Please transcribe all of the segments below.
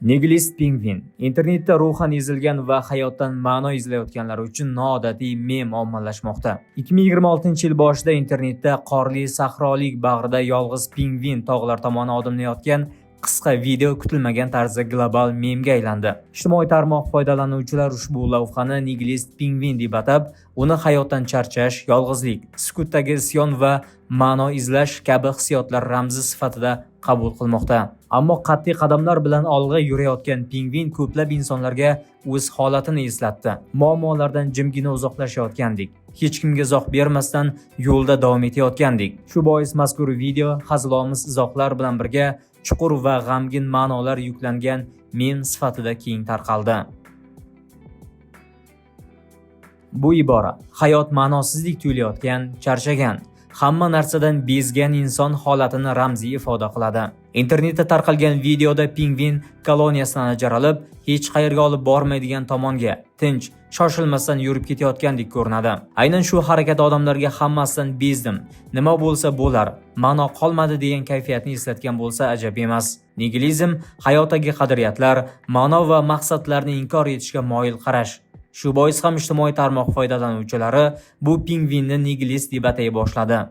Nigilist pingvin internetda ruhan ezilgan va hayotdan ma'no izlayotganlar uchun noodatiy mem ommalashmoqda. 2026-yil boshida internetda qorli sahrolik bag'rida yolg'iz pingvin tog'lar tomon odimlayotgan qisqa video kutilmagan tarzda global memga aylandi. Ijtimoiy tarmoq foydalanuvchilar ushbu lavhani nigilist pingvin deb atab, uni hayotdan charchash, yolg'izlik, sukutdagi isyon va ma'no izlash kabi hissiyotlar ramzi sifatida qabul qilmoqda. Ammo qat'iy qadamlar bilan olg'a yurayotgan pingvin ko'plab insonlarga o'z holatini eslatdi. Muammolardan jimgina uzoqlashayotgandik. Hech kimga izoh bermasdan yo'lda davom etayotgandik. Shu bois mazkur video hazilomuz izohlar bilan birga chuqur va g'amgin ma'nolar yuklangan mem sifatida keng tarqaldi. Bu ibora hayot ma'nosizlik tuyulayotgan, charchagan, hamma narsadan bezgan inson holatini ramziy ifoda qiladi. Internetda tarqalgan videoda pingvin koloniyasidan ajralib, hech qayerga olib bormaydigan tomonga, tinch, shoshilmasdan yurib ketayotgandek ko'rinadi. Aynan shu harakat odamlarga hammasidan bezdim, nima bo'lsa bo'lar, ma'no qolmadi degan kayfiyatni eslatgan bo'lsa ajab emas. Nigilizm hayotdagi qadriyatlar, ma'no va maqsadlarni inkor etishga moyil qarash. Shu bois ham ijtimoiy tarmoq foydalanuvchilari bu pingvinni nigilist deb atay boshladi.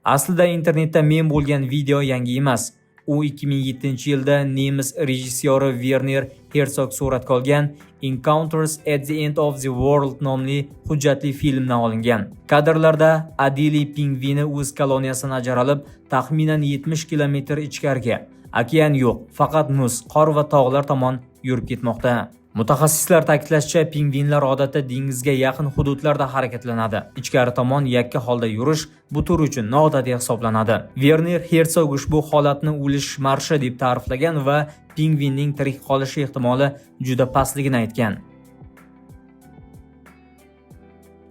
Aslida internetda mem bo'lgan video yangi emas. U 2007-yilda nemis rejissyori Werner Herzog suratga olgan Encounters at the End of the World nomli hujjatli filmdan olingan. Kadrlarda Adeli pingvini o'z koloniyasidan ajralib, taxminan 70 kilometr ichkariga, okean yo'q, faqat muz, qor va tog'lar tomon yurib ketmoqda. Mutaxassislar ta'kidlashicha, pingvinlar odatda dengizga yaqin hududlarda harakatlanadi. Ichkari tomon yakka holda yurish bu tur uchun noodatiy hisoblanadi. Werner Herzog ushbu holatni o'lish marshi deb ta'riflagan va pingvinning tirik qolishi ehtimoli juda pastligini aytgan.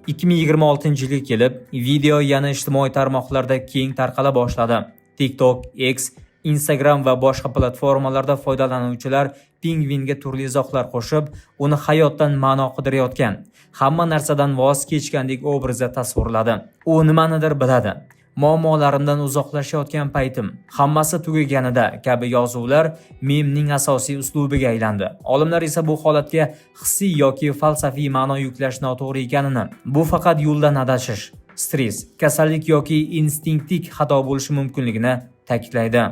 2026-yilga kelib, video yana ijtimoiy tarmoqlarda keng tarqala boshladi. TikTok, X, Instagram va boshqa platformalarda foydalanuvchilar pingvinga turli izohlar qo'shib, uni hayotdan ma'no qidirayotgan, hamma narsadan voz kechgandek obrazda tasvirladi. U nimanidir biladi. Muammolarimdan uzoqlashayotgan paytim, hammasi tugaganida kabi yozuvlar memning asosiy uslubiga aylandi. Olimlar esa bu holatga hissiy yoki falsafiy ma'no yuklash noto'g'ri ekanini, bu faqat yo'ldan adashish, stress, kasallik yoki instinktik xato bo'lishi mumkinligini ta'kidlaydi.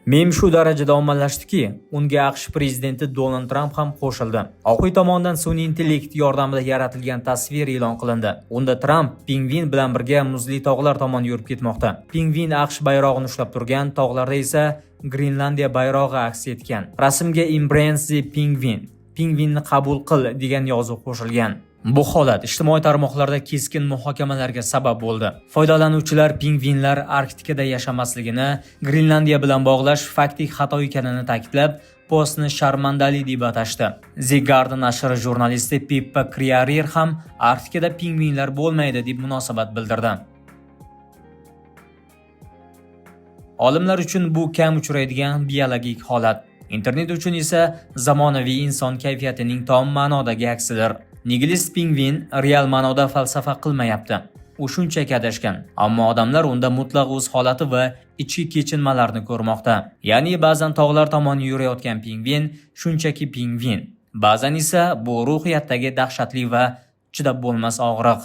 Mem shu darajada ommalashdiki, unga AQSh prezidenti Donald Tramp ham qo'shildi. Oq uy tomonidan sun'iy intellekt yordamida yaratilgan tasvir e'lon qilindi. Unda Tramp pingvin bilan birga muzli tog'lar tomon yurib ketmoqda. Pingvin AQSh bayrog'ini ushlab turgan, tog'larda esa Grenlandiya bayrog'i aks etgan. Rasmga Embrace the Penguin, pingvinni qabul qil degan yozuv qo'shilgan. Bu holat ijtimoiy tarmoqlarda keskin muhokamalarga sabab bo'ldi. Foydalanuvchilar pingvinlar Arktikada yashamasligini Grenlandiya bilan bog'lash faktik xato ekanini ta'kidlab, postni sharmandali deb atashdi. The Guardian nashri jurnalisti Pippa Crerar ham Arktikada pingvinlar bo'lmaydi deb munosabat bildirdi. Olimlar uchun bu kam uchraydigan biologik holat. Internet uchun esa zamonaviy inson kayfiyatining tom ma'nodagi aksidir. Nigilist pingvin real ma'noda falsafa qilmayapti. U shunchaki adashgan, ammo odamlar unda mutlaq o'z holati va ichki kechinmalarni ko'rmoqda. Ya'ni ba'zan tog'lar tomon yurayotgan pingvin shunchaki pingvin. Ba'zan esa bu ruhiyatdagi dahshatli va chidab bo'lmas og'riq.